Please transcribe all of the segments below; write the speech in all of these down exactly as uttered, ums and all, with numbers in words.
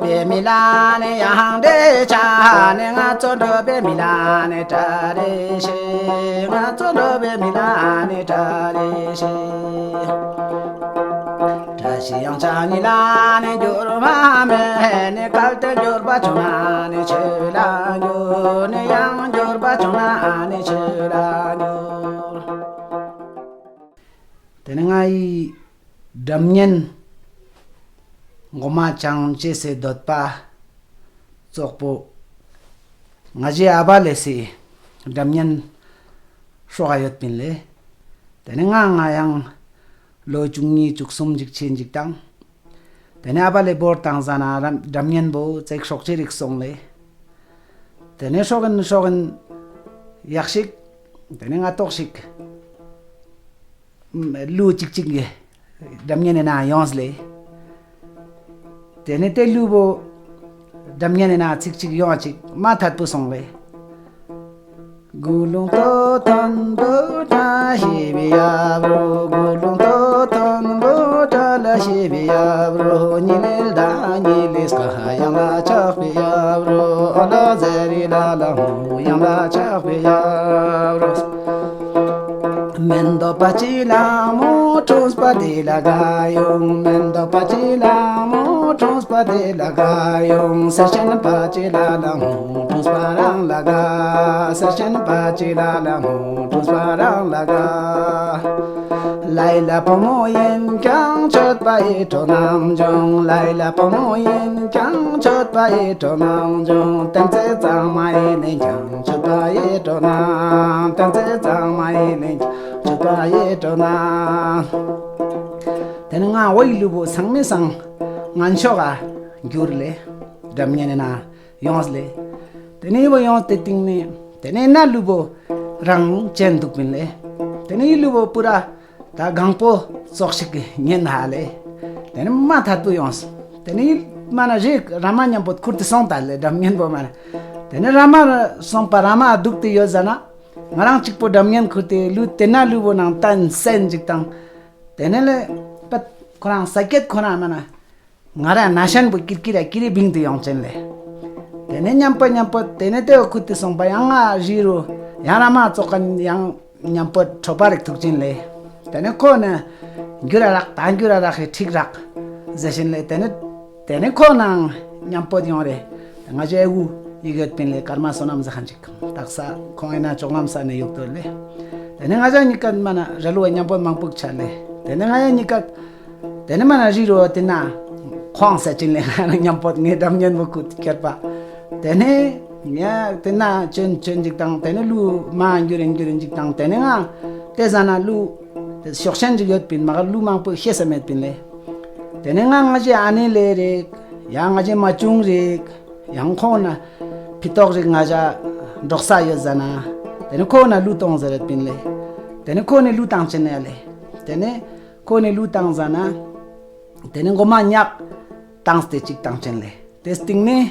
པའི་མི་ལ་ནི་ཡང་འདྲེ་ཆ་ནི་ང་ཚོ་འགྲོ་པའི་མི་ལ་ནི་གྲ་རེ་ཤི། ང་ཚོ་འགྲོ་པའི་མི་ལ་ནི་གྲ་རེ་ཤི། བཀྲ་ཤིས་ཡང་ཆ་ཉི་ལ་ནི་འགྱུར་བ་མེད་ནི། གལ་ཏེ་འགྱུར་བ་བྱུང་ན་ནི་ཆོས་ལ་འགྱུར་ནི། ཡང་འགྱུར་བ་བྱུང་ན་ནི་ཆོས་ལ་འགྱུར། དེ་ནི་ང་ཡི་སྒྲ་སྙན། མགོ་མ་བྱང་ཅེས་སའི་འདོད་པ་ཙོག་པོ། ང་རྗེ་ཨ་བ་ལེ་སི་སྒྲ་སྙན་སྲོག་ག་ཡོད་པིན་ལེ། དེ་ནི་ང་ང་ཡང་ལོ་བཅུ་གཉིས་བཅུ་གསུམ་ཅིག་ཆེན་ཅིག་དང་། དེ་ནི་ཨ་བ་ལེ་བོར་བཏང་ཟ་ན་རམ་སྒྲ་སྙན་པོ་ཙེག་སྲོག་ཅི་རིག་སོང་ལེ། དེ་ནི་སྲོག་གིན་སྲོག་གིན་ཡག་ཞིག་དེ་ནི་ང་ཏོག་ཞིག་ལུ་ཅིག་ཅིག་གི་སྒྲ་སྙན་ནི་ན་ཡོངས་ལེ། དེ་ནི་དེ་ལུ་བོ་སྒྲ་སྙན་ནི་ན་ཚིག་ཅིག་ཡོང་ཅིག་མ་ཐད་པོ་སོང་ལེ། དགུ་ལུང་ཏོ་ཐོན་བུ་ཏྲ་ཤི་བི་ཡབ་རོ། དགུ་ལུང་ཏོ་ཐོན་བུ་ཏྲ་ལ་ཤི་བི་ཡབ་རོ། ཉི་ལེ་ལ་ཉི་ལེ་སྐ་ཡང་ལ་ཆག་བི་ཡབ་རོ། ཨོ་ལ་ཟེ་རི་ལ་ལ་མོ་ཡང་ལ་ཆག་བི་ཡབ་རོ། མེན་དོ་པ་ཅི་ལ་མོ་ཁྲོས་པ་དེ་ལ་ག་ཡོང་། མེན་དོ་པ་ཅི་ལ་མོ་ཁྲོས་པ་དེ་ལ་ག་ཡོང་། སེར་ཆེན་པ་ཅི་ལ་ལ་མོ་ཁྲོས་པ་རང་ལ་ག། སེར་ཆེན་པ་ཅི་ལ་ལ་མོ་ཁྲོས་པ་རང་ལ་ག། ལའི་ལ་བུ་མོ་ཡིན་ཀྱང་མཆོད་པ་ཡི་ཁྲོ་རྣམས་འབྱུང་། ལའི་ལ་བུ་མོ་ཡིན་ཀྱང་མཆོད་པ་ཡི་ཁྲོ་རྣམས་འབྱུང་། བསྟན་རྩིས་གཙང་མ་ཡིན་ཀྱང་མཆོད་པ་ཡི་ཁྲོ་རྣམས། བསྟན་རྩིས་གཙང་མ་ཡིན་ཀྱང་མཆོད་པ་ཡི་ཁྲོ་རྣམས། དེ་ནི་ང་འོ་ཡི་ལུས་པོ་སང་མི་སང་ངན་ཕྱོགས་ཀ་འགྱུར་ལེ། སྒྲ་སྙན་ནི་ན་ཡོངས་ལེ། དེ་ནི་ཡི་བོ་ཡོངས་ཏེ་སྟེང་ནི་དེ་ནི་ན་ལུས་པོ་རང་ཅན་འདུག་པིན་ལེ། དེ་ནི་ཡི་ལུས་པོ་པུ་ར་ད་གང་པོ་ཙོག་ཞིག་གི་ཉན་ཧ་ལེ། དེ་ནི་མ་ཐད་དུ་ཡོངས། དེ་ནི་མ་ན་རེ་ར་མ་མཉམ་པོ་ཁུར་ཏེ་སོང་ད་ལེ། སྒྲ་སྙན་པོ་མ་ན། དེ་ནི་ར་མ་སོང་པ་ར་མ་འདུག་སྟེ་ཡོད་ཟ་ན། ང་རང་གཅིག་པོ་སྒྲ་སྙན་ཁུར་ཏེ་ལུས་དེ་ན་ལུས་པོ་ནང་བསྟན་སེན་ཅིག་དང་། དེ་ནི་ལེ་པད་ཁོ་རང་ས་སྐྱེད་ཁོ་རང་མ་ན། ང་ར་ན་ཤན་པོ་ཀིར་ཀིར་ཡ་ཀིར་རི་བིང་དུ་ཡོང་ཅན་ལེ། དེ་ནས་མཉམ་པོ་མཉམ་པོ་དེ་ནས་ལྟེ་བ་ཁུ་ཏི་སོང་པ་ཡང་ང་རི་རུ་ཡང་ར་མ་ཙོག་ག་ཡང་མཉམ་པོ་ཁྲོ་པ་རིག་ཐུག་ཅན་ལེ། དེ་ནས་ཁོ་ནི་འགྱུར་ར་རག་ད་འགྱུར་ར་རག་ཧེ་ཁྲིག་རག་ཟེར་བཞིན་ལེ། དེ་ནས་དེ་ནས་ཁོ་ནང་མཉམ་པོ་ཡོང་རེ། ང་ཅའི་འུ་ཡི་གེ་པིན་ལེ་ཀར་མ་བསོད་ནམས་ཟེར་ཁན་ཅིག་དག་ས་ཁོང་ཡིན་ན་ཅོག་ལམ་ས་ནས་ཡུག་ཏོ་ལེ། དེ་ནས་ང་ཅའི་གཉིས་ཀ་མ་ན་ར་ལུ་བ་མཉམ་པོ་མང་པོ་ཆ་ལེ། དེ་ནས་ང་ཡ་གཉིས་ཀ་དེ་ནས་མ་ན་རི་རུ་དེ་ན་ཁོང་ས་ཅིན་ལེ། ང་ནི་མཉམ་པོ་ངའི་འགྲམ་ཉན་མོ་ཁུ་ཁྱེར་པ། དེ་ནས་ངས་དེ་ན་ཅོན་ཅོན་ཅིག་དང་དེ་ནས་ལུ་མ་འགྱུར་རིན་འགྱུར་རིན་ཅིག་དང་དེ་ནས་ང་དེ་ཟ་ན་ལུ་ཤོག་ཤན་ཅིག་ཡོད་པིན་མ་ག་ལུ་མང་པོ་ཤེས་ས་མེད་པིན་ལེ། དེ་ནས་ང་ང་ཅའི་ཨ་ནེ་ལེ་རིག་ཡང་ང་ཅའི་མ་ཅུང་རིག་ཡང་ཁོང་ན་ཕི་ཏོག་རིག་ང་ཅའ་འབྲོག་ས་ཡོད་ཟ་ན། དེ་ནས་ཁོ་ན་ལུ་གཏོང་ཟེར་རེད་པིན་ལེ། དེ་ནས་ཁོ་ནས་ལུ་བཏང་ཅིན་ཡ་ལེ། དེ་ནས། ཁོ་ནས་ལུ་བཏང་ཟ་ན། དེ་ནས་མགོ་མ་ཉག་བཏང་སྟེ་ཅིག་བཏང་ཅན་ལེ། དེ་སྟེང་ནས།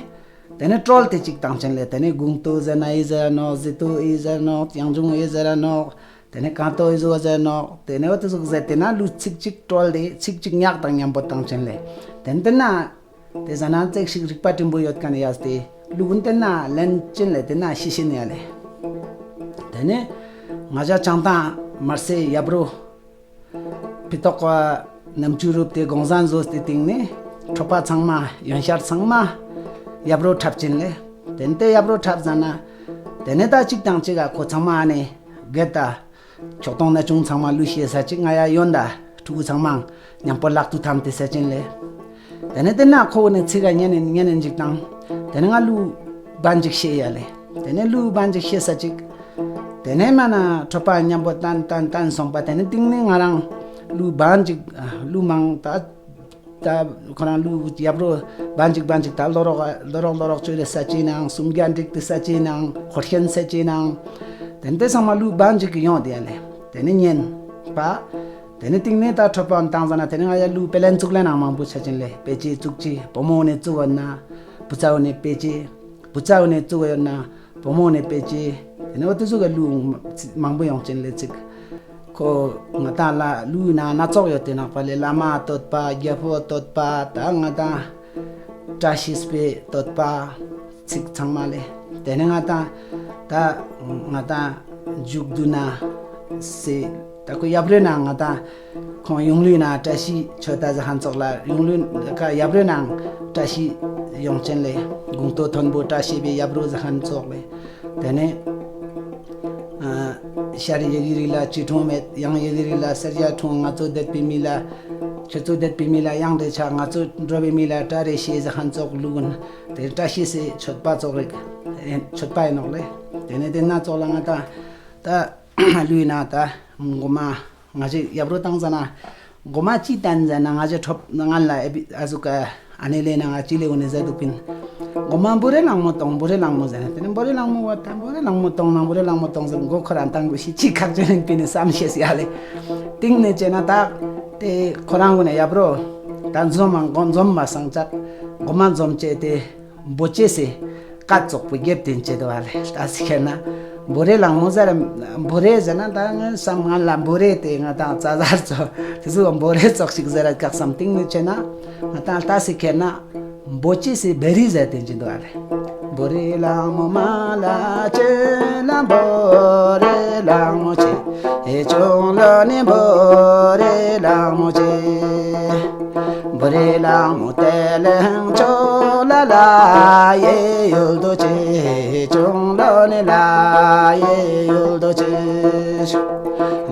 དེ་ནས་ཀྲོལ་ཏེ་ཅིག་བཏང་ཅན་ལེ། དེ་ནས་དགུང་སྟོད་ཟེར་ན་ཨི་ཟེར་ནོག་ཟི་སྟོད་ཨི་ཟེར་ནོག་ཡང་ཅུང་ཨི་ཟེར་ནོག་དེ་ནས་གང་སྟོད་ཨི་ཟོ་ཟེར་ནོག་དེ་ནས་འོ་དེ་ཟུག་ཟེར་དེ་ན་ལུ་ཚིག་ཅིག་ཀྲོལ་ཏེ་ཚིག་ཅིག་ཉག་དང་མཉམ་པོ་བཏང་ཅན་ལེ། དེ་འདི་ན། དེ་ཟ་ན་ཙེག་ཞིག་རིག་པ་བྲིན་པོ་ཡོད་ཀ་ནས་ཡ་སྟེ་ལུ་གུན་དེ་ན་ལན་ཅན་ལེ་དེ་ན་ཤི་ཤི་ནས་ཡ་ལེ། དེ་ནས་ང་ཅའ་བྱང་ཐང་མར་སེ་ཡབ་རོ། ཕི་ཏོག་ག་ནམ་ཅུ་རུབ་སྟེ་དགོང་ཟན་བཟོས་ཏེ་སྟེང་ནས་ཁྲོ་པ་ཚང་མ་ཡོན་ཤར་ཚང་མ་ཡབ་རོ་འཁྲབ་ཅན་ལེ། དེ་ནས་དེ་ཡབ་རོ་འཁྲབ་ཟ་ན། དེ་ནས་ད་གཅིག་དང་གཅིག་ག་ཁོ་ཚང་མ་ཨ་ནེ་གེ་ད་ཁྱོག་ཐོང་ན་ཅུང་ཚང་མ་ལུས་ཤེས་ས་ཅིག་ང་ཡ་ཡོན་ད་ཕྲུ་གུ་ཚང་མ་མཉམ་པོ་ལག་ཏུ་ཐམ་སྟེ་ས་ཅན་ལེ། དེ་ནས་དེ་ན་ཁོ་ནས་ཚིག་ག་ཉན་ནས་ཉན་ནས་འཇིག་དང་། དེ་ནས་ང་ལུ་བན་ཅིག་ཤེས་ཡ་ལེ། དེ་ནས་ལུ་བན་ཅིག་ཤེས་ས་ཅིག་དེ་ནས་མ་ན་ཁྲོ་པ་མཉམ་པོ་བཏང་བཏང་བཏང་སོང་པ་དེ་ནས་སྟེང་ནས་ང་རང་ལུ་བན་ཅིག་ལུ་མང་ད་ད་ཁོ་རང་ལུ་ཡབ་རོ་བན་ཅིག་བན་ཅིག་ད་ལོ་རོག་ལོ་རོག་ལོ་རོག་ཅོས་ཏེ་ས་ཅིག་ནང་སུམ་རྒྱ་འགྲིག་ཏེ་ས་ཅིག་ནང་ཧོར་ཤན་ས་ཅིག་ནང་། དེ་ནས་དེ་ཚང་མ་ལུ་བན་ཅིག་གི་ཡོང་དེ་ཡ་ལེ། དེ་ནས་ཉན་པ། དེ་ནས་སྟེང་ནས་ད་ཁྲོ་པ་བཏང་ཟ་ན་དེ་ནས་ང་ཡ་ལུ་པེ་ལན་བཙུགས་ལན་ནང་མང་པོ་ཆ་ཅན་ལེ། པེ་ཅི་བཙུགས་ཅི་བུ་མོ་ནས་བཙུགས་ཡོད་ན། བུ་ཚ་བོ་ནས་པེ་ཅི། བུ་ཚ་བོ་ནས་བཙུགས་ཡོད་ན། བུ་མོ་ནས་པེ་ཅི། དེ་ནས་འོ་དེ་ཚོ་ག་ལུ་མང་པོ་ཡོང་ཅན་ལེ་ཚིག་ཁོ་ང་ད་ལ་ལུ་ན་སྣ་ཚོགས་ཡོད་དེ་ནག་པ་ལེ། བླ་མ་བསྟོད་པ་རྒྱལ་པོ་བསྟོད་པ་ད་ང་ད། བཀྲ་ཤིས་པའི་བསྟོད་པ་ཚིག་ཚང་མ་ལས། དེ་ནས་ང་དང་ད་ང་དང་མཇུག་བསྡུ་ན་སེ་ད་ཁོ་ཡབ་རོལ་ནང་ང་དང་ཁོང་གཡུང་ལུས་ན་བཀྲ་ཤིས་ཆོས་ད་ཟ་ཁན་ཙོགས་ལ་གཡུང་ལུས་ཀ་ཡབ་རོལ་ནང་བཀྲ་ཤིས་ཡོང་ཅན་ལས་དགུང་སྟོད་མཐོན་པོ་བཀྲ་ཤིས་པའི་ཡབ་རོལ་ཟ་ཁན་ཙོགས་ལས། དེ་ནས་ཨ་ཤར་ཡི་གེ་རིགས་ལ་ཅི་འཁྲུངས་མེད། ཡང་ཡི་གེ་རིགས་ལ་སེར་སྐྱ་འཁྲུངས། ང་ཚོ་བསྡད་པའི་མི་ལ་ཁྱོད་ཚོ་བསྡད་པའི་མི་ལ་གཡང་རེ་ཆགས། ང་ཚོ་འགྲོ་བའི་མི་ལ་སྐྲ་རེ་ཤེས་ཟེར་ཁན་ཙོགས་ལུགས་ཀུན་དེ་བཀྲ་ཤིས་སེ་མཆོད་པ་ཙོགས་རེད། མཆོད་པ་ཡིན་ནོག་ལེ། དེ་ནས་དེ་ན་ཙོགས་ལ་ང་དང་ད་ལུས་ན་ད་མགོ་མ་ང་ཅི་ཡབ་རོ་བཏང་ཟ་ན། མགོ་མ་ཅི་བསྟན་ཟ་ན་ང་ཅི་ཁྲོབ་ང་ལ་ཨེ་བི་ཨ་ཟུག་ག་ཨ་ནེ་ལེ་ན་ང་ཅི་ལེ་འོ་ནེ་ཟ་དུག་པིན། མགོ་མ་འབུ་རེ་གླང་མོ་གཏོང་། འབུ་རེ་གླང་མོ་ཟ་ན་དེ་ནི་འབུ་རེ་གླང་མོ་བ་ད་འབུ་རེ་གླང་མོ་གཏོང་ན་འབུ་རེ་གླང་མོ་གཏོང་ཟེར་མགོ་ཁོ་རང་བཏང་དགོས་ཤི་ཅི་ཁག་ཅི་ལེན་པིན་ནི་བསམ་ཤེས་ཡ་ལེ། ཏིང་ནེ་ཅེ་ན་ད་དེ་ཁོ་རང་གུ་ནེ་ཡབ་རོ་ད་འཛོམ་མ་མགོ་འཛོམ་མ་སང་ཅག་མགོ་མ་འཛོམ་ཅེ་དེ། འབོ་ཅེས་སི་ཀ་ཙོག་པོ་རྒྱབ་དེ་འབྱེད་དོ་བ་ལེ། ལྟ་སི་ཁེ་ན་འབོ་རེ་གླང་མོ་ཟེར། འབོ་རེ་ཟེར་ན་ད་ངའི་བསམ་ངན་ལ་འབོ་རེ་དེ་ང་དང་རྩ་ཟར་ཙོ་དེ་ཚོ་འབོ་རེ་ཙོག་ཞིག་ཟེར་ར་ཀག་བསམ་ཏིང་ནི་ཆེ་ན་ང་དང་ལྟ་སི་ཁེ་ན་འབོ་ཅེས་སི་བེ་རི་ཟེར་དེ་འབྱེད་དོ་བ་ལེ། འབོ་རེ་གླང་མོ་མ་ལ་ཅེ་ལ་འབོ་རེ་གླང་མོ་ཅེ། ཨེ་ཅུང་ལོ་ནི་འབོ་རེ་གླང་མོ་ཅེ། འབོ་རེ་གླང་མོ་ཏེ་ལེང་ཅོ་ལ་ལ་ཡེ་ཡུལ་དུ་ཅེ། ཨེ་ཅུང་ལོ་ནི་ལ་ཡེ་ཡུལ་དུ་ཅེ།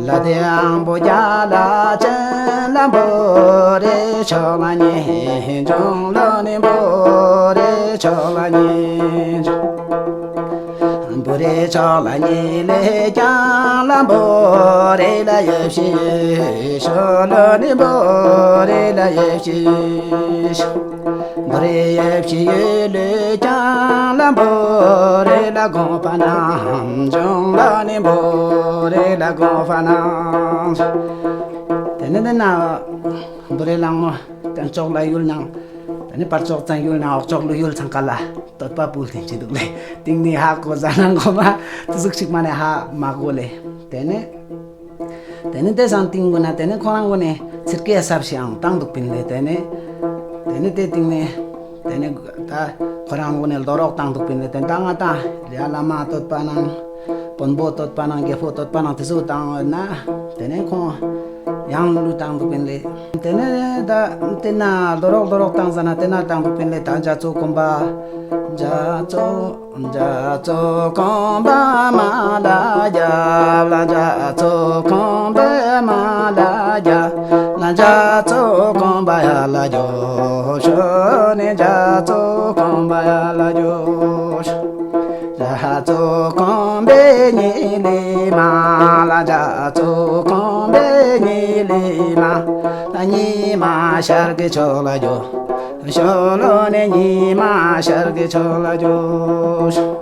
ལ་དེ་ཨང་བོ་རྒྱ་ལ་ཅན་ལ་འབོ་རེ་ཆོག་ལ་ཉེ། ཨེ་ཅུང་ལོ་ནི་འབོ་རེ་ཆོག་ལ་ཉེ། འབུ་རེ་ཆོག་ལ་ཉེ་ལེ་ཀྱང་ལ་འབུ་རེ་ལ་ཡེ་ཤི་ཤོ་ལོ་ནི་འབུ་རེ་ལ་ཡེ་ཤི་ཤོ། འབུ་རེ་ཡེ་ཤི་ཡོད་ལེ་ཀྱང་ལ་འབུ་རེ་ལ་དགོངས་པ་ན་འབྱུང་ལ་ནི་འབུ་རེ་ལ་དགོངས་པ་ན། དེ་ནི་འདི་ན་འབུ་རེ་གླང་མོ་དཀོན་མཆོག་ལ་ཡུལ་ནང་། དེ་ནི་བར་ཕྱོགས་བཙན་ཡུལ་ནང་འོག་ཕྱོགས་ཀླུ་ཡུལ་ཚང་ཀ་ལ་བསྟོད་པ་ཕུལ་ཏེ་བྱེད་འདུག་ལེ། སྟེང་ནས་ཧ་གོ་ཟ་ན་མགོ་མ་དུ་ཟུག་ཞིག་མ་ནས་ཧ་མ་གོ་ལེ། དེ་ནས་དེ་ནས་དེ་སང་སྟེང་གུན་ན་དེ་ནས་ཁོ་རང་གུན་ནས་ཚིར་ཀའི་ས་བྱེའང་བཏང་འདུག་པིན་ལེ། དེ་ནས་དེ་ནས་དེ་སྟེང་ནས་དེ་ནས་ད་ཁོ་རང་གུན་ནས་ལྡོ་རོག་བཏང་འདུག་པིན་ལེ། དེ་ད་ང་ད་ལ་བླ་མ་བསྟོད་པ་ནང་། དཔོན་པོ་བསྟོད་པ་ནང་རྒྱལ་པོ་བསྟོད་པ་ནང་དེ་ཚོ་བཏང་ཡོད་ན། དེ་ནས་ཁོང་ཡང་གླུ་བཏང་འདུག་པིན་ལེ། དེ་ནས་ད་དེ་ན་ལྡོ་རོག་ལྡོ་རོག་བཏང་ཟ་ན་དེ་ན་བཏང་འདུག་པིན་ལེ། ད་རྒྱ་མཚོ་གོམ་པ། རྒྱ་མཚོ་རྒྱ་མཚོ་གོམ་པ་མ་ལ་རྒྱབ་ལ། རྒྱ་མཚོ་གོམ་པ་མ་ལ་རྒྱབ་ལ། རྒྱ་མཚོ་གོམ་པ་ཡར་ལ་རྒྱོབ་ཤོག་ནི། རྒྱ་མཚོ་གོམ་པ་ཡར་ལ་རྒྱོབ་ཤོག་རྒྱ་མཚོ་གོམ་པའི་ཉེ་ལི་མ་ལ། རྒྱ་མཚོ་གོམ་པའི་ཉེ་ལི་མ་ལ། ཉི་མ་ཤར་གི་ཕྱོགས་ལ་རྒྱོབ་ཤོག་ལོ་ནི། ཉི་མ་ཤར་གི་ཕྱོགས་ལ་རྒྱོབ་ཤོག་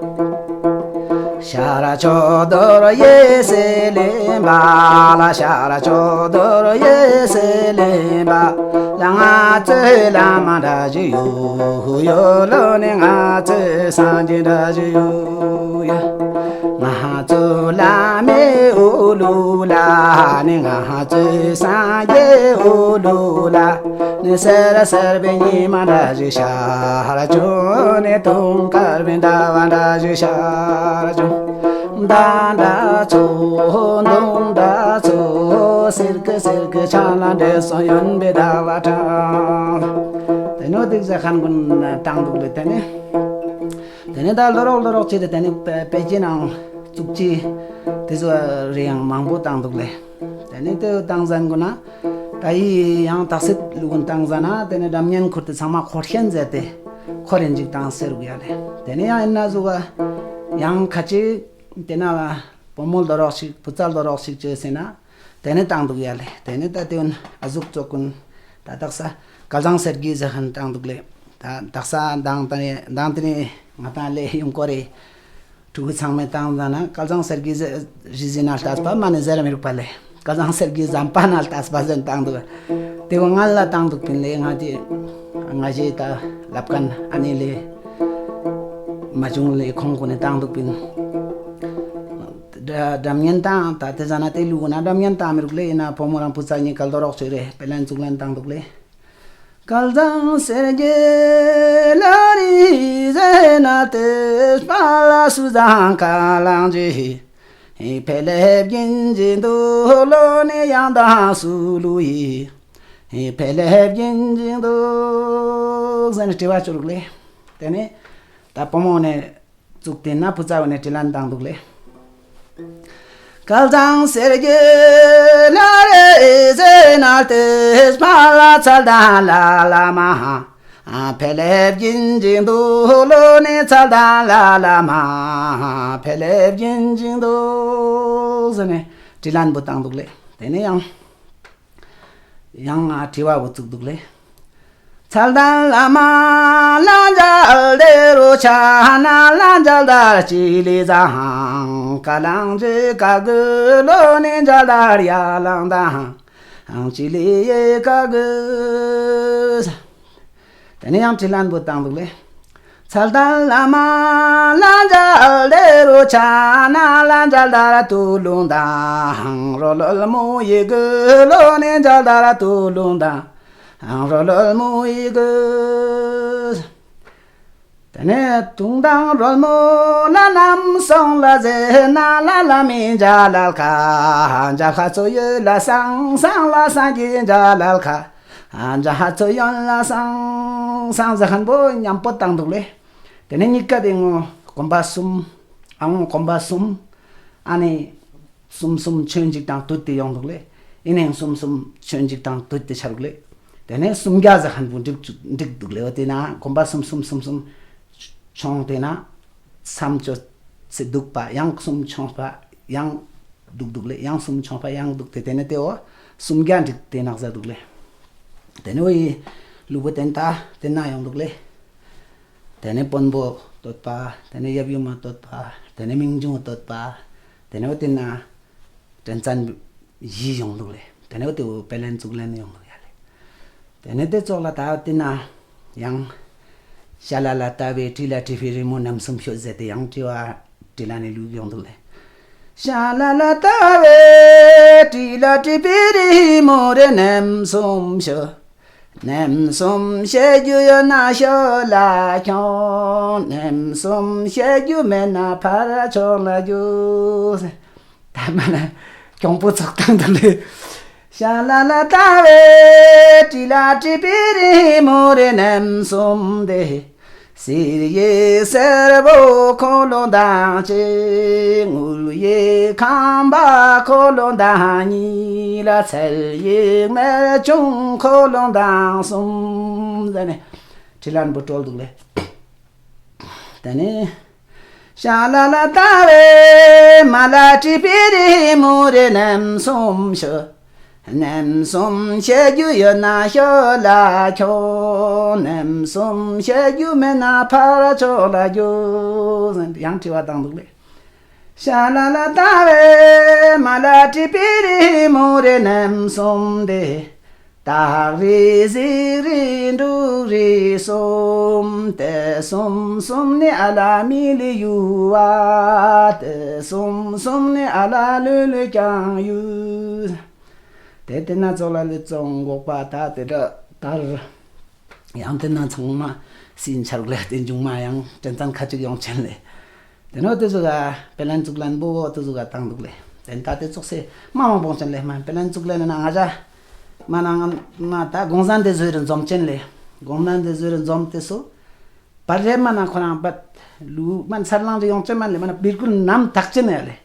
ཤར་ཕྱོགས་རྡོ་རུ་ཡེ་སེ་ལེན་པ་ལ། ཤར་ཕྱོགས་རྡོ་རུ་ཡེ་སེ་ལེན་པ་ལ། ང་ཚོའི་བླ་མ་འདྲ་ཞིག་ཡོད། ཡོད་ལོ་ནི། ང་ཚོའི་སངས་རྒྱས་འདྲ་ཞིག་ཡོད། ང་ཚོའི་བླ་མའི་འོག་ལུགས་ལ་ནི། ང་ཚོའི་སངས་རྒྱས་འོག་ལུགས་ལ་ནི། སེར་སེར་བའི་ཉི་མ་འདྲ་ཞིག་ཤར་བྱུང་ནི། དུང་དཀར་བའི་ཟླ་བ་འདྲ་ཞིག་ཤར་བྱུང་། མདའ་འདྲ་ཚོ་མདུང་འདྲ་ཚོ་སིར་ཀི་སིར་ཀི་ཆང་ལ་འདྲེས་སོང་། གཡོན་པའི་ཟླ་བ་དྲངས། དེ་ནོ་ཏིག་ཟ་ཁན་གུན་བཏང་འདུག་ལེ། དེ་ནས་དེ་ནས་ད་ལོ་རོག་ལོ་རོག་བྱས་ཏེ་དེ་ནས་དཔེ་དཔེ་ཆའི་ནང་བཙུགས་ཀྱི་དེ་ཚོ་རེ་ཡང་མང་པོ་བཏང་འདུག་ལེ། དེ་ནས་དེ་བཏང་ཟན་གུན་ན་ད་ཡི་ཡང་དག་སེ་ལུགས་གུན་བཏང་ཟ་ན་དེ་ནས་སྒྲ་སྙན་ཁུར་དེ་ཚང་མ་འཁོར་ཤན་མཛད་དེ་འཁོར་རེ་འཇིག་བཏང་ཟེར་དགོས་ཡ་ལེ། དེ་ནས་ཡང་ཡིན་ན་ཟུག་ག་ཡང་ཁ་ཅིག་དེ་ན་བུ་མོ་ལོ་རོག་ཞིག་བུ་ཚ་ལོ་རོག་ཞིག་བྱས་ཟེར་ན། དེ་ནས་བཏང་འདུག་ཡ་ལེ། དེ་ནས་ད་དེ་ཨ་ཟུག་ཙོག་གུན་ད་དག་ས་སྐལ་བཟང་གསེར་གྱི་ཟེར་ཁན་བཏང་འདུག་ལེ། ད་དག་ས་མདང་དེ་ནས་མདང་དེ་ནས་ང་དང་ལེ་ཡུང་ཀོ་རེ་ཕྲུ་གུ་ཚང་མས་བཏང་ད་ན་སྐལ་བཟང་གསེར་གྱི་ཟེར་རི་ཟི་ན་ལྟས་པ་མ་ནས་ཟེར་མི་རུག་པ་ལེ། སྐལ་བཟང་གསེར་གྱི་ཟམ་པ་ན་ལྟས་པ་ཟེར་བཏང་འདུག་དེ་བོ་ང་ལ་བཏང་འདུག་པིན་ལེ། ང་དེ་ང་ཞེ་ད་ལབ་ཁན་ཨ་ནི་ལེ་མ་བྱུང་ལེ། ཁོང་གུན་ནས་བཏང་འདུག་པིན། སྒྲ་སྒྲ་སྙན་བཏང་ད་དེ་ཟ་ན་དེ་ལུགས་ན་སྒྲ་སྙན་བཏང་མི་རུག་ལེ། ཡིན་ན་བུ་མོ་རང་བུ་ཚ་གཉིས་ཀ་ལོ་རོག་ཅིག་རེ་དཔེ་ལེན་ཚུགས་ལེན་བཏང་འདུག་ལེ། སྐལ་བཟང་སེར་སྐྱའི་ལ་རི་ཟེར་ན་དེ་སྤ་ལ་སུ་བཟང་ཁ་ལང་ཇི། ཧི་ཕེ་ལེབ་གྱིན་གྱི་འདུག་ལོ་ནི་ཡང་དང་སུ་ལུ་ཡི། ཧི་ཕེ་ལེབ་གྱིན་གྱི་འདུག་ཟེར་ནས་དྲི་བ་བཅུ་རུག་ལེ། དེ་ནི་ད་བུ་མོ་ནས། བཙུགས་ཏེ་ན་བུ་ཚ་བོ་ནས་དྲི་ལན་བཏང་འདུག་ལེ། སྐལ་བཟང་སེར་སྐྱའི་ལ་རེ་ཟེར་ན་དེ་སྤ་ལ་ཚལ་དང་ལ་ལ་མ། ཕེ་ལེབ་གྱིན་གྱི་འདུག་ལོ་ནི་ཚལ་དང་ལ་ལ་མ། ཕེ་ལེབ་གྱིན་གྱི་འདུག་ཟེར་ནས་དྲི་ལན་བུ་བཏང་འདུག་ལེ། དེ་ནས་ཡང་། ཡང་ང་དྲི་བ་བུ་བཙུགས་འདུག་ལེ། ཚལ་དང་ལ་མ་ལ་འཇལ་དེ་རུ་ཆ་ན་ལ་འཇལ་དར་ཅི་ལི་ཟང་ཀ་ལང་ཅི་ཀ་གུ་ལོ་ནི་འཇལ་དར་ཡ་ལང་དང་ཅི་ལི་ཡེ་ཀ་གུ། དེ་ནས་ཡང་དྲི་ལན་བུ་བཏང་འདུག་ལེ། ཚལ་དང་ལ་མ་ལ་འཇལ་དེ་རུ་ཆ་ན་ལ་འཇལ་དར་ཏུ་ལུང་དང་རོ་ལོལ་མོ་ཡི་གུ་ལོ་ནི་འཇལ་དར་ཏུ་ལུང་དང་རོ་ལོལ་མོ་ཡི་གུ། དེ་ནས་དུང་དང་རོལ་མོ་ལ་རྣམ་སོང་ལ་ཟེར་ན་ལ་ལ་མི་འཇལ་ལ་ཁ་འཇལ་ཁ་ཚོ་ཡོད་ལ་སང་སང་ལ་སང་གི་འཇལ་ལ་ཁ། ཨ་འཇའ་ཧ་ཚོ་ཡོན་ལ་སང་སང་ཟ་ཁན་པོ་མཉམ་པོ་བཏང་འདུག་ལེ། དེ་ནས་གཉིས་ཀ་དེ་ངོ་གོམ་པ་གསུམ། ཨ་ངོ་གོམ་པ་གསུམ། ཨ་ནི་གསུམ་གསུམ་ཆོས་འཇིག་དང་དུད་དེ་ཡོང་འདུག་ལེ། ཨི་ནས་གསུམ་གསུམ་ཆོས་འཇིག་དང་དུད་དེ་ཆ་རུག་ལེ། དེ་ནས་སུམ་བརྒྱ་ཟ་ཁན་པོ་འགྲིག་འགྲིག་འདུག་ལེ། འོ་དེ་ན་གོམ་པ་གསུམ་གསུམ་གསུམ་གསུམ་ཆོང་དེ་ན་མཚམས་ཅོ་ཚེ་འདུག་པ་ཡང་གསུམ་ཆོང་པ་ཡང་། འདུག་འདུག་ལེ། ཡང་གསུམ་ཆོང་པ་ཡང་འདུག་སྟེ་དེ་ནས་དེ་འོ་གསུམ་བརྒྱ་འགྲིག་དེ་ནག་ཟ་འདུག་ལེ། དེ་ནས་འོ་ཡི་ལུས་པོ་དེ་ནས་ད་དེ་ན་ཡོང་འདུག་ལེ། དེ་ནས་དཔོན་པོ་བསྟོད་པ། དེ་ནས་ཡབ་ཡུམ་མ་བསྟོད་པ། དེ་ནས་མིང་འབྱུང་བསྟོད་པ། དེ་ནས་འོ་དེ་ན་དྲན་ཚན་བཞི་ཡོང་འདུག་ལེ། དེ་ནས་འོ་དེ་འོ་དཔེ་ལེན་བཙུགས་ལེན་ཡོང་འདུག་ཡ་ལེ། དེ་ནས་དེ་ཙོགས་ལ་ད་དེ་ན་ཡང་། ཤ་ལ་ལ་ལྟ་བའི་དྲི་ལ་དྲི་བའི་རི་མོ་རྣམ་གསུམ་ཤོ་ཟེར་ཏེ་ཡང་དྲི་བ་དྲི་ལ་ནས་ལུས་ཡོང་འདུག་ལེ། ཤ་ལ་ལ་ལྟ་བའི་དྲི་ལ་དྲི་བའི་རི་མོ་རེ་རྣམ་གསུམ་ཤོ། རྣམ་གསུམ་བཤད་རྒྱུ་ཡོད་ན་ཤོ་ལ་ཁྱོང་། རྣམ་གསུམ་བཤད་རྒྱུ་མེད་ན་ཕར་ཕྱོགས་ལ་རྒྱུ། ད་མ་ན་གྱོང་པོ་ཚོགས་སྟངས་དང་ལས། ཤ་ལ་ལ་ལྟ་བའི་དྲི་ལ་དྲི་བའི་རི་མོ་རེ་རྣམ་གསུམ་དེ། གསེར་གྱི་སེར་པོ་འཁོར་ལོ་དང་གཅིག་དངུལ་གྱི་ཁང་པ་འཁོར་ལོ་དང་གཉིས་ལ་ཚལ་གྱི་རྨད་བྱུང་འཁོར་ལོ་དང་གསུམ་ཟེར་ནས་དྲི་ལན་པོ་དཀྲོལ་འདུག་ལེ། དེ་ནས། ཤ་ལ་ལ་ལྟ་བའི་མ་ལ་དྲི་བའི་རི་མོ་རེ་རྣམ་གསུམ་ཤོ། རྣམ་གསུམ་བཤད་རྒྱུ་ཡོད་ན་ཤོ་ལ་ཁྱོ། རྣམ་གསུམ་བཤད་རྒྱུ་མེད་ན་ཕར་ཕྱོགས་ལ་རྒྱུ། ཡང་དྲི་བ་བཏང་འདུག་ལེ། ཤ་ལ་ལ་ལྟ་བའི་མ་ལ་དྲི་བའི་རི་མོ་རེ་རྣམ་གསུམ་དེ། སྟག་རི་གཟིག་རི་འབྲུག་རི་གསུམ། དེ་གསུམ་གསུམ་ནི་ཨ་ལ་མི་ལི་ཡུ་བ། དེ་གསུམ་གསུམ་ནི་ཨ་ལ་ལུ་ལུ་ཀྱང་ཡུ། དེ་དེ་ན་ཙོགས་ལ་ལི་ཙོང་འགོག་པ་ད་དེ་འདྲ་དར། ཡང་དེ་ན་ཚང་མ་སྲིན་ཆར་ལས་དེ་འབྱུང་མ་ཡང་དྲན་ཚན་ཁ་ཅིག་ཡོང་ཆེན་ལེ། དེ་ནོ་དེ་ཟུག་ག་དཔེ་ལན་བཙུགས་ལན་པོ་དེ་ཟུག་ག་བཏང་འདུག་ལེ། དེ་ད་དེ་ཙོགས་སེ་མ་མང་པོ་ཅན་ལེ། མ་དཔེ་ལན་བཙུགས་ལན་ན་ང་ཅག་མ་ནང་མ་ད་གོང་ས་འདི་བཟོས་རེ་འཛོམས་ཅན་ལེ། གོང་ས་འདི་བཟོས་རེ་འཛོམས་དེ་སུ་བར་རེ་མ་ན་ཁོ་རང་བད་ལུ་མ་ཚར་ལང་རེ་ཡོང་ཅན་མ་ལེ། མ་ན་བིར་ཀུལ་ནམ་ཐག་ཅན་ཡ་ལེ།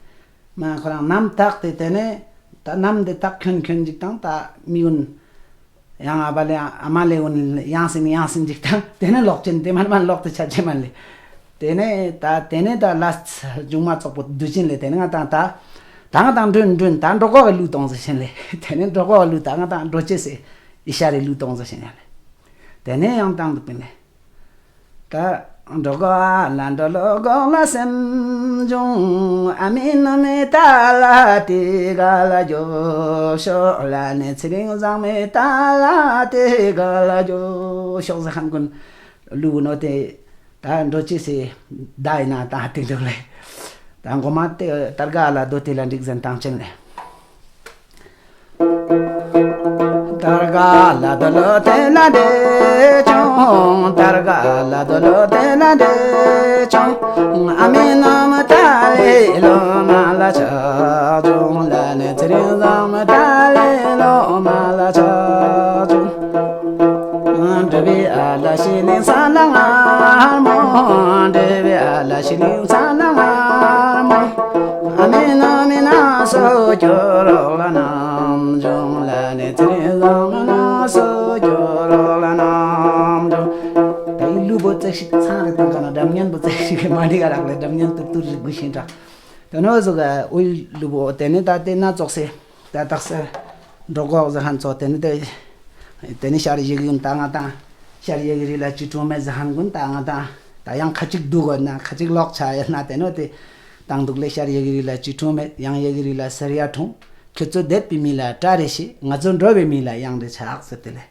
མ་ཁོ་རང་ནམ་ཐག་དེ་དེ་ནས་ད་ནམ་དེ་ཐག་ཁྱོན་ཁྱོན་ཅིག་དང་ད་མི་ཡུན། ཡང་ཨ་བ་ལེ་ཨ་མ་ལེ་འོན་ཡང་སིན་ཡང་སིན་ཅིག་དང་དེ་ནས་ལོག་ཅན་དེ་མ་མ་ལོག་ཏུ་ཆ་ཅེ་མ་ལེ། དེ་ནས་ད་དེ་ནས་ད་ལ་ས་ཇུང་མ་ཙོག་པོ་དུ་ཅན་ལེ། དེ་ནས་ང་དང་ད་ད་ང་དང་འགྲོན་འགྲོན་ད་འགྲོ་གོ་གི་ལུས་གཏོང་ཟེར་ཤེན་ལེ། དེ་ནས་འགྲོ་གོ་གི་ལུས་ད་ང་དང་འགྲོ་ཅེ་སེ་ཨི་ཤ་རེ་ལུས་གཏོང་ཟེར་ཤེན་ཡ་ལེ། དེ་ནས་ཡང་དང་དུ་པིན་ལེ། ད་འགྲོ་གོ་ལ་འགྲོ་ལོ་གོ་ལ་སེམས་བྱུང་ཨ་མི་ནུ་མི་ད་ལ་དེ་ག་ལ་འགྱོ་ཤོག་ལ་ནི་ཚེ་རིང་བཟང་མི་ད་ལ་དེ་ག་ལ་འགྱོ་ཤོག་ཟེར་ཁན་ཀུན་ལུག་ནོ་དེ་ད་འགྲོ་ཅི་སེ་ད་ཡིན་ན་ད་དེ་འདུག་ལེ། ད་འགོ་མ་དེ་ད་ག་ལ་དོ་དེ་ལ་འགྲིག་ཟན་དང་ཅན་ལེ། དར་ག་ལ་དོ་ལོ་དེ་ན་འདྲེ་ཆུང་། དར་ག་ལ་དོ་ལོ་དེ་ན་འདྲེ་ཆུང་། ཨ་མི་ནམ་ཏཱ་ལི་ལོ་མ་ལ་ཆ་ཆུང་། ལ་ནི་ཚེ་རིང་བཟང་མི་ཏཱ་ལི་ལོ་མ་ལ་ཆ་ཆུང་། འབྲི་བའི་ཨ་ལ་ཤི་ལིང་ས་ལ་ངར་མོ། འབྲི་བའི་ཨ་ལ་ཤི་ལིང་ས་ལ་ངར་མོ། ཨ་མི་ན་མི་ན་སོ་ཀྱོ་རོག་ལ་ནམ་འབྱུང་། ལ་ནི་ཚེ་རིང་བཟང་མི་ན་སོ་ཀྱོ་རོག་ལ་ནམ་འབྱུང་། ད་ཡི་གླུ་བོ་ཙེག་ཤིག་ཚང་རེ་དང་ག་ན་སྒྲ་སྙན་པོ་ཙེག་ཤིག་གི་མ་འདི་ག་རག་ལས་སྒྲ་སྙན་ཏུར་ཏུར་རིག་དགོས་ཤིང་འདྲ། དེ་ནོ་ཟུག་ག་དབུས་གླུ་བོ་དེ་ནི་ད་དེ་སྣ་ཚོགས་སེ། ད་དག་སེ་འགྲོ་གོག་ཟི་ཧན་ཚོ་དེ་ནི་དེ། དེ་ནི་ཤར་ཡི་གེ་ཡུན་ད་ང་དང་། ཤར་ཡི་གེ་རི་ལ་ཅི་ཀྲུང་མེ་ཟི་ཧན་གུན་ད་ང་དང་། ད་ཡང་ཁ་ཅིག་འདུག་གོ་ན་ཁ་ཅིག་ལོག་ཆ་ཡོད་ན་དེ་ནོ་དེ། དང་འདུག་ལེ། ཤར་ཡི་གེ་རི་ལ་ཅི་ཀྲུང་མེ། ཡང་ཡི་གེ་རི་ལ་སར་ཡ་ཁྲུང་། ཁྱོད་ཚོ་བསྡད་པའི་མི་ལ་བཀྲ་རེ་ཤིས། ང་ཚོ་འགྲོ་བའི་མི་ལ་གཡང་རེ་ཆགས་ཟེར་དེ་ལེ།